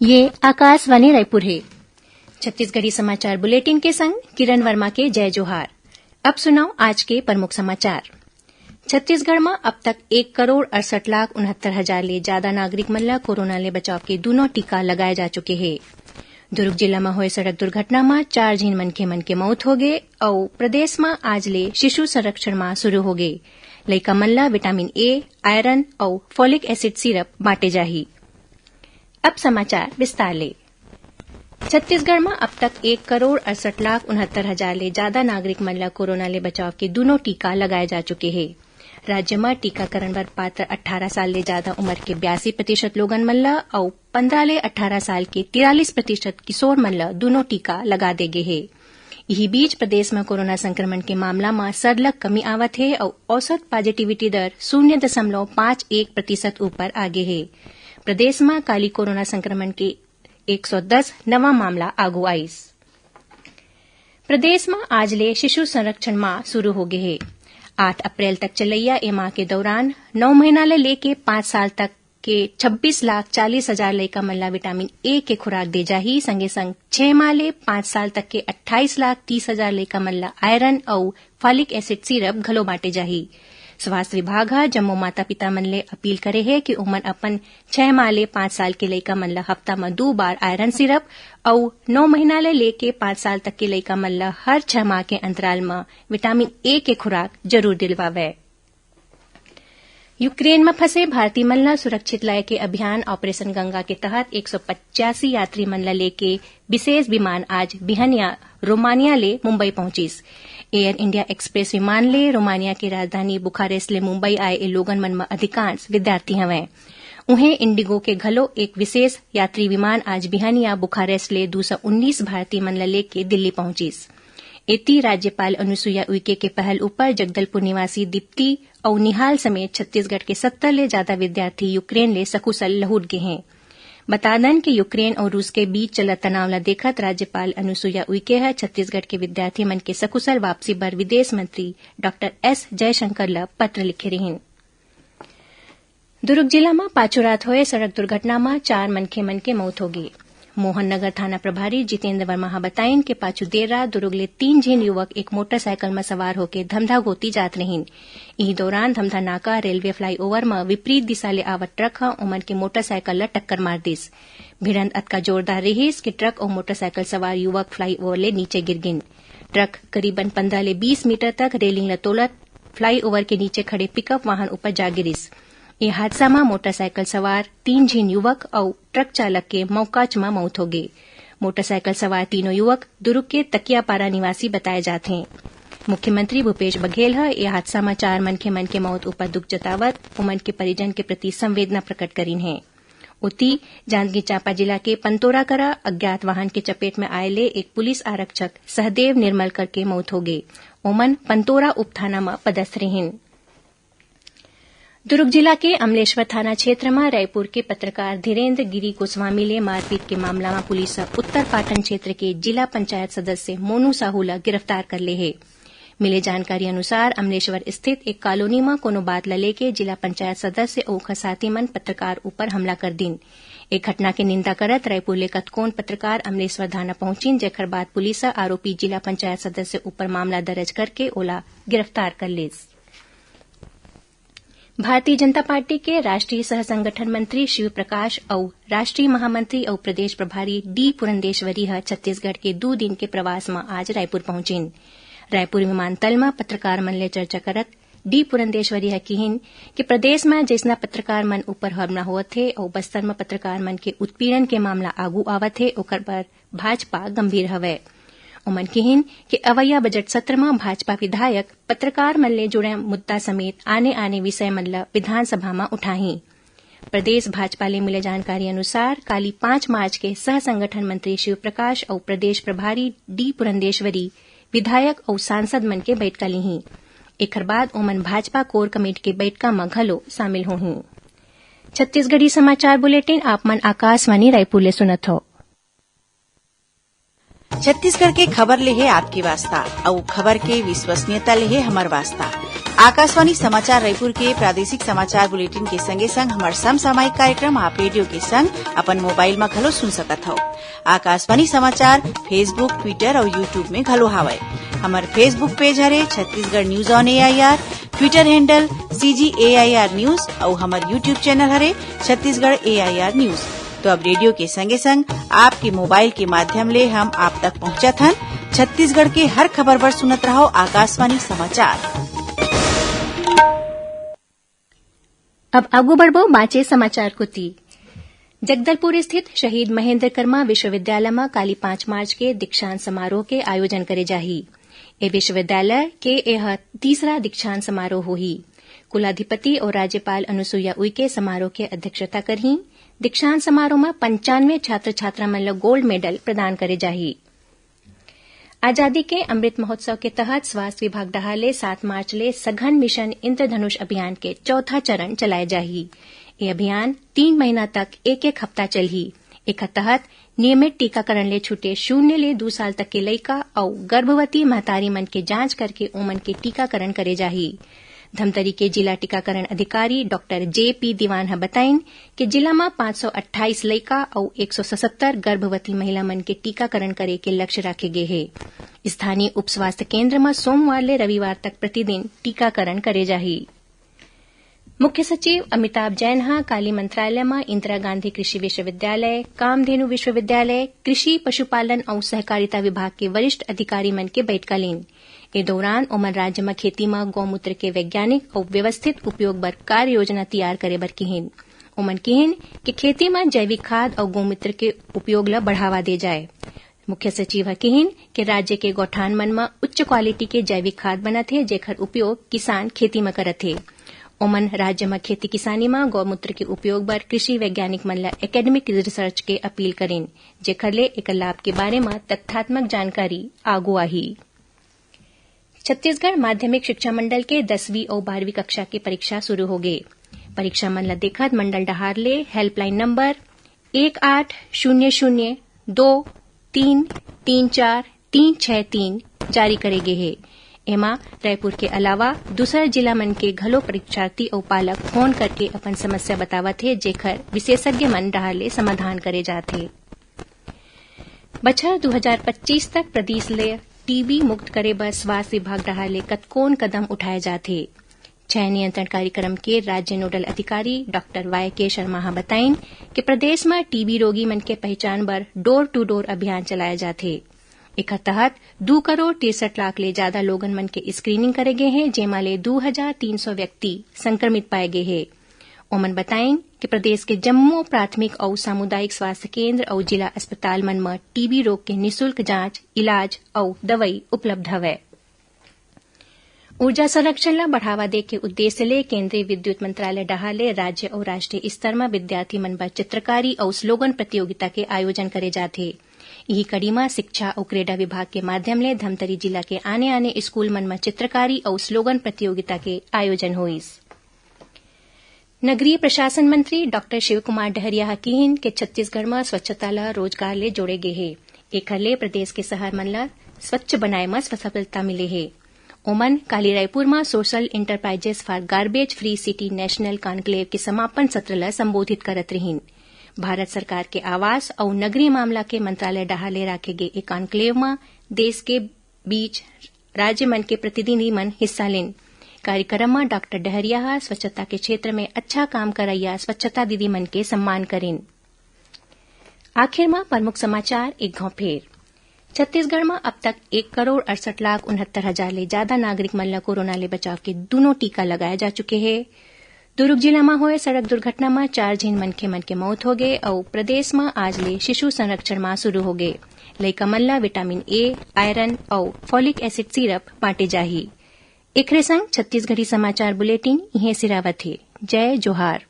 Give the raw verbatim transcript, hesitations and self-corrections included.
ये आकाशवाणी रायपुर हे। छत्तीसगढ़ी समाचार बुलेटिन के संग किरण वर्मा के जय जोहार। अब सुनव आज के प्रमुख समाचार। छत्तीसगढ़ म अब तक एक करोड़ अड़सठ लाख उनहत्तर हजार ले जादा नागरिक मन ल कोरोना ले बचाव के दूनों टीका लगाए जा चुके हे। दुर्ग जिला म होए सड़क दुर्घटना म चार झिन मनखे मन के मौत हो गे अउ प्रदेश म आज ले शिशु संरक्षण माह शुरू हो गे। लइका मन ल विटामिन ए, आयरन अउ फोलिक एसिड सिरप बांटे जाही। अब समाचार विस्तार ले। छत्तीसगढ़ म अब तक एक करोड़ अड़सठ लाख उनहत्तर हजार ले जादा नागरिक मन ल कोरोना ले बचाव के दूनों टीका लगाए जा चुके हे। राज्य म टीकाकरण बर पात्र अट्ठारह साल ले जादा उमर के बयासी प्रतिशत लोगन मन ल अउ पंद्रह ले अट्ठारह साल के तिरालीस प्रतिशत किशोर मन ल दूनों टीका लगा दे गे हे। इही बीच, प्रदेश म कोरोना संक्रमण के मामला म सरलग कमी आवत हे अउ औसत पॉजिटिविटी दर शून्य दशमलव पाँच एक प्रतिशत ऊपर आ गे हे। प्रदेश म काली कोरोना संक्रमण के एक सौ दस नवा मामला आगू आइस। प्रदेश म आज ले शिशु संरक्षण माह शुरू हो गे हे। आठ अप्रैल तक चलइया ए माह के दौरान नौ महीना ले लेके पाँच साल तक के छब्बीस लाख चालीस हजार लइका मन ला विटामिन ए के खुराक दे जाही। संगे संग छह माह ले पाँच साल तक के अट्ठाईस लाख तीस हजार लइका मन ला आयरन अउ फॉलिक एसिड सिरप घलो बांटे जाही। स्वास्थ्य विभाग ह जम्मो माता पिता मन ले अपील करे हे कि ओमन अपन छह माह ले पाँच साल के लइका मन ला हफ्ता म दू बार आयरन सिरप अउ नौ महीना ले लेके पाँच साल तक के लइका मन ला हर छह माह के अंतराल म विटामिन ए के खुराक जरूर दिलवावय। यूक्रेन म फंसे भारतीय मन ला सुरक्षित लाए के अभियान ऑपरेशन गंगा के तहत एक सौ पचासी यात्री मन ला लेके विशेष विमान आज बिहनिया रोमानिया ले मुंबई पहुंचिस। एयर इंडिया एक्सप्रेस विमान ले रोमानिया के राजधानी बुखारेस्ट ले मुंबई आए ए लोगन मन म अधिकांश विद्यार्थी हवंय। उहें, इंडिगो के घलो एक विशेष यात्री विमान आज बिहनिया बुखारेस्ट ले दू सौ उन्नीस भारतीय मन ला लेके दिल्ली पहुंचिस। एती, राज्यपाल अनुसुईया उइके के पहल ऊपर जगदलपुर निवासी दीप्ति अउ निहाल समेत छत्तीसगढ़ के सत्तर ले जादा विद्यार्थी यूक्रेन ले सकुशल लहुट गे हें। बता दन कि यूक्रेन अउ रूस के बीच चलत तनाव ल देखत राज्यपाल अनुसुईया उइके ह छत्तीसगढ़ के विद्यार्थी मन के सकुशल वापसी बर विदेश मंत्री डॉक्टर एस जयशंकर ल पत्र लिखे रिहीन। दुर्ग जिला म पाछू रात होए सड़क दुर्घटना म चार मनखे मन के मौत होगे। मोहन नगर थाना प्रभारी जितेंद्र वर्मा ह बताइन कि पाछू देर रात दुर्ग ले तीन झिन युवक एक मोटरसाइकिल म सवार होके धमधा कोति जात रहिन। इही दौरान धमधा नाका रेलवे फ्लाईओवर म विपरीत दिशा ले आवत ट्रक ह ओमन के मोटरसाइकिल ल टक्कर मार दिस। भिड़ंत अतका जोरदार रिहिस कि ट्रक अउ मोटरसाइकिल सवार युवक फ्लाईओवर ले नीचे गिर गिन। ट्रक करीबन पंद्रह ले बीस मीटर तक रेलिंग ल तोलत फ्लाईओवर के नीचे खड़े पिकअप वाहन ऊपर जा गिरिस। ए हादसा म मोटरसाइकिल सवार तीन झिन युवक अउ ट्रक चालक के मौकाच म मौत होगे। मोटरसाइकिल सवार तीनों युवक दुर्ग के तकियापारा निवासी बताए जात हें। मुख्यमंत्री भूपेश बघेल ह ए हादसा म चार मनखे मन के मौत ऊपर दुख जतावत ओमन के परिजन के प्रति संवेदना प्रकट करिन हे। ओती, जांजगीर चांपा जिला के पंतोरा करा अज्ञात वाहन के चपेट में आए ले एक पुलिस आरक्षक सहदेव निर्मलकर के मौत होगे। ओमन पंतोरा उपथाना म पदस्थ रिहिन। दुर्ग जिला के अमलेश्वर थाना क्षेत्र म रायपुर के पत्रकार धीरेंद्र गिरी गोस्वामी ले मारपीट के मामला म पुलिस ह उत्तर पाटन क्षेत्र के जिला पंचायत सदस्य मोनू साहू ल गिरफ्तार कर ले हे। मिले जानकारी अनुसार, अमलेश्वर स्थित एक कॉलोनी म कोनो बात ल लेके जिला पंचायत सदस्य अउ ओखर साथी मन पत्रकार ऊपर हमला कर दिन। ए घटना के निंदा करत रायपुर ले कतकोन पत्रकार अमलेश्वर थाना पहुंचिन, जेखर बाद पुलिस ह आरोपी जिला पंचायत सदस्य ऊपर मामला दर्ज करके ओला गिरफ्तार कर लिस। भारतीय जनता पार्टी के राष्ट्रीय सह संगठन मंत्री शिव प्रकाश अउ राष्ट्रीय महामंत्री अउ प्रदेश प्रभारी डी पुरंदेश्वरी ह छत्तीसगढ़ के दू दिन के प्रवास म आज रायपुर पहुंचिन। रायपुर विमानतल म पत्रकार मन ले चर्चा करत डी पुरंदेश्वरी ह किहिन कि प्रदेश म जइसना पत्रकार मन ऊपर हमला होवत हे अउ बस्तर म पत्रकार मन के उत्पीड़न के मामला आगू आवत हे, ओकर बर भाजपा गंभीर हवय। ओमन किहिन कि अवइया बजट सत्र म भाजपा विधायक पत्रकार मन ले जुड़े मुद्दा समेत आने-आने विषय मन ल विधानसभा म उठाही। प्रदेश भाजपा ले मिले जानकारी अनुसार, काली पाँच मार्च के सह संगठन मंत्री शिव प्रकाश अउ प्रदेश प्रभारी डी पुरंदेश्वरी विधायक अउ सांसद मन के बैठका लिही। एखर बाद ओमन भाजपा कोर कमेटी के बैठका म घलो शामिल होही। छत्तीसगढ़ी समाचार बुलेटिन आप मन आकाशवाणी रायपुर ले सुनत हव। छत्तीसगढ़ के खबर ले हे आपके वास्ता, अउ खबर के विश्वसनीयता ले हे हमर वास्ता। आकाशवाणी समाचार रायपुर के प्रादेशिक समाचार बुलेटिन के संगे संग हमर समसामयिक कार्यक्रम आप रेडियो के संग अपन मोबाइल म घलो सुन सकत हव। आकाशवाणी समाचार Facebook, Twitter अउ YouTube में घलो हावय। हमर Facebook पेज हरे Chhattisgarh news on AIR, Twitter handle CG AIR news अउ हमर YouTube चैनल हरे छत्तीसगढ़ एआईआर न्यूज। तो अब रेडियो के संगे संग आपके मोबाइल के माध्यम ले हम आप तक पहुंचत हन। छत्तीसगढ़ के हर खबर बर सुनत रहव आकाशवाणी समाचार। अब आगू बढ़बो बांचे समाचार कोति। जगदलपुर स्थित शहीद महेंद्र कर्मा विश्वविद्यालय म काली पाँच मार्च के दीक्षांत समारोह के आयोजन करे जाही। ए विश्वविद्यालय के एह तीसरा दीक्षांत समारोह होही। कुलाधिपति अउ राज्यपाल अनुसुईया उइके समारोह के अध्यक्षता करही। दीक्षांत समारोह म पंचानवे छात्र छात्रा मन ल गोल्ड मेडल प्रदान करे जाही। आजादी के अमृत महोत्सव के तहत स्वास्थ्य विभाग डहार ले सात मार्च ले सघन मिशन इंद्रधनुष अभियान के चौथा चरण चलाए जाही। ये अभियान तीन महीना तक एक-एक हफ्ता चलही। एखर तहत नियमित टीकाकरण ले छूटे शून्य ले दू साल तक के लइका अउ गर्भवती महतारी मन के जांच करके ओमन के टीकाकरण करे जाही। धमतरी के जिला टीकाकरण अधिकारी डॉक्टर जे पी दीवान ह बताइन कि जिला म पाँच सौ अट्ठाईस लइका अउ एक सौ सतहत्तर गर्भवती महिला मन के टीकाकरण करे के लक्ष्य राखे गे हे। स्थानीय उप स्वास्थ्य केंद्र म सोमवार ले रविवार तक प्रतिदिन टीकाकरण करे जाही। मुख्य सचिव अमिताभ जैन ह काली मंत्रालय म इंदिरा गांधी कृषि विश्वविद्यालय, कामधेनु विश्वविद्यालय, कृषि, पशुपालन अउ सहकारिता विभाग के वरिष्ठ अधिकारी मन के बैठका लीन। ए दौरान ओमन राज्य म खेती म गौमूत्र के वैज्ञानिक अउ व्यवस्थित उपयोग बर कार्य योजना तैयार करे बर किहिन। ओमन किहिन कि खेती म जैविक खाद अउ गौमूत्र के उपयोग ल बढ़ावा दे जाए। मुख्य सचिव ह किहिन कि राज्य के गौठान मन म उच्च क्वालिटी के जैविक खाद बनत हे, जेखर उपयोग किसान खेती म करत हे। ओमन राज्य म खेती किसानी म गौमूत्र के उपयोग बर कृषि वैज्ञानिक मन ल एकेडमिक रिसर्च के अपील करिन, जेखर ले एकर लाभ के बारे म तथ्यात्मक जानकारी आगू आही। छत्तीसगढ़ माध्यमिक शिक्षा मंडल के दसवीं अउ बारहवीं कक्षा के परीक्षा शुरू हो गे। परीक्षा मन ल देखत मंडल डहार ले हेल्पलाइन नंबर एक आठ शून्य शून्य दो तीन तीन चार तीन छह तीन जारी करे गे हे। एमा रायपुर के अलावा दूसर जिला मन के घलो परीक्षार्थी अउ पालक फोन करके अपन समस्या बतावत हे, जेखर विशेषज्ञ मन डहार ले समाधान करे जात हे। बछर दू हजार पच्चीस तक प्रदेश ले टीबी मुक्त करे बर स्वास्थ्य विभाग डहार ले कतकोन कदम उठाए जात हे। क्षय नियंत्रण कार्यक्रम के राज्य नोडल अधिकारी डॉक्टर वाई के शर्मा ह बताइन कि प्रदेश म टीबी रोगी मन के पहचान बर डोर टू डोर अभियान चलाए जात हे। एखर तहत दू करोड़ तिरसठ लाख ले जादा लोगन मन के स्क्रीनिंग करे गे हे, जेमा ले दू हजार तीन सौ व्यक्ति संक्रमित पाए गे हे। ओमन बताइन कि प्रदेश के जम्मो प्राथमिक अउ सामुदायिक स्वास्थ्य केंद्र अउ जिला अस्पताल मन म टीबी रोग के निशुल्क जांच, इलाज अउ दवई उपलब्ध हवय। ऊर्जा संरक्षण ल बढ़ावा दे के उद्देश्य ले केंद्रीय विद्युत मंत्रालय डहार ले राज्य अउ राष्ट्रीय स्तर म विद्यार्थी मन बर चित्रकारी अउ स्लोगन प्रतियोगिता के आयोजन करे जात हे। इही कड़ी म शिक्षा अउ क्रीड़ा विभाग के माध्यम ले धमतरी जिला के आने-आने स्कूल मन म चित्रकारी अउ स्लोगन प्रतियोगिता के आयोजन होइस। नगरीय प्रशासन मंत्री डॉक्टर शिवकुमार डहरिया ह किहिन के छत्तीसगढ़ म स्वच्छता ल रोजगार ले जोड़े गे हे। एखर ले प्रदेश के शहर मन ल स्वच्छ बनाए म सफलता मिले हे। ओमन काली रायपुर म Social Enterprises for Garbage Free City National Conclave के समापन सत्र ल संबोधित करत रिहिन। भारत सरकार के आवास अउ नगरीय मामला के मंत्रालय डहार ले राखे गे ए कॉन्क्लेव म देश के बीच राज्य मन के प्रतिनिधि मन हिस्सा लेन। कार्यक्रम म डॉक्टर डहरिया ह स्वच्छता के क्षेत्र में अच्छा काम करइया स्वच्छता दीदी मन के सम्मान करिन। आखिर म प्रमुख समाचार एक घाव फेर। छत्तीसगढ़ म अब तक एक करोड़ अड़सठ लाख उनहत्तर हजार ले जादा नागरिक मन ल कोरोना ले बचाव के दूनों टीका लगाए जा चुके हे। दुर्ग जिला म होए सड़क दुर्घटना म चार झिन मनखे मन के मौत हो गे अउ प्रदेश म आज ले शिशु संरक्षण माह शुरू हो गे। लइका मन ल विटामिन ए, आयरन अउ फॉलिक एसिड सिरप बांटे जाही। एखरे संग छत्तीसगढ़ी समाचार बुलेटिन इहें सिरावत हे। जय जोहार।